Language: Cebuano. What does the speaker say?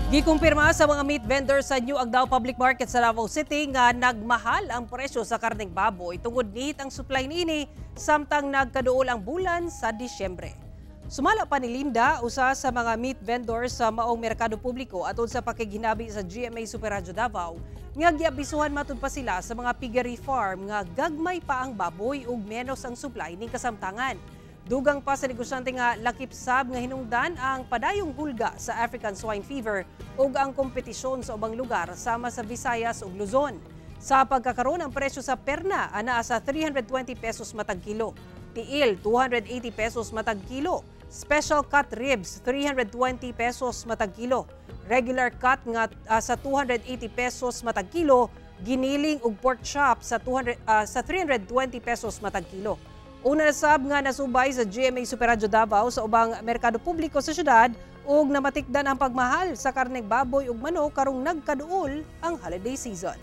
Gikumpirma sa mga meat vendors sa New Agdao Public Market sa Davao City nga nagmahal ang presyo sa karneng baboy tungod nihit ang supply niini samtang nagkaduol ang bulan sa Disyembre. Sumala pa ni Linda, usa sa mga meat vendors sa maong merkado publiko atod sa pakighinabi sa GMA Super Radyo Davao, nga giabisuhan matud pa sila sa mga piggery farm nga gagmay pa ang baboy ug menos ang supply ning kasamtangan. Dugang pa sa negosyante nga lakip sab nga hinungdan ang padayong hulga sa African Swine Fever ug ang kompetisyon sa ubang lugar sama sa Visayas ug Luzon. Sa pagkakaroon, ang presyo sa perna anaa sa 320 pesos matag kilo, tiil 280 pesos matag kilo, special cut ribs 320 pesos matag kilo, regular cut nga sa 280 pesos matag kilo, giniling ug pork chop sa 200 sa 320 pesos matag kilo. Una sab nga nasubay sa GMA Super Radyo Davao sa ubang merkado publiko sa syudad ug namatikdan ang pagmahal sa karneng baboy ug manok karong nagkaduol ang holiday season.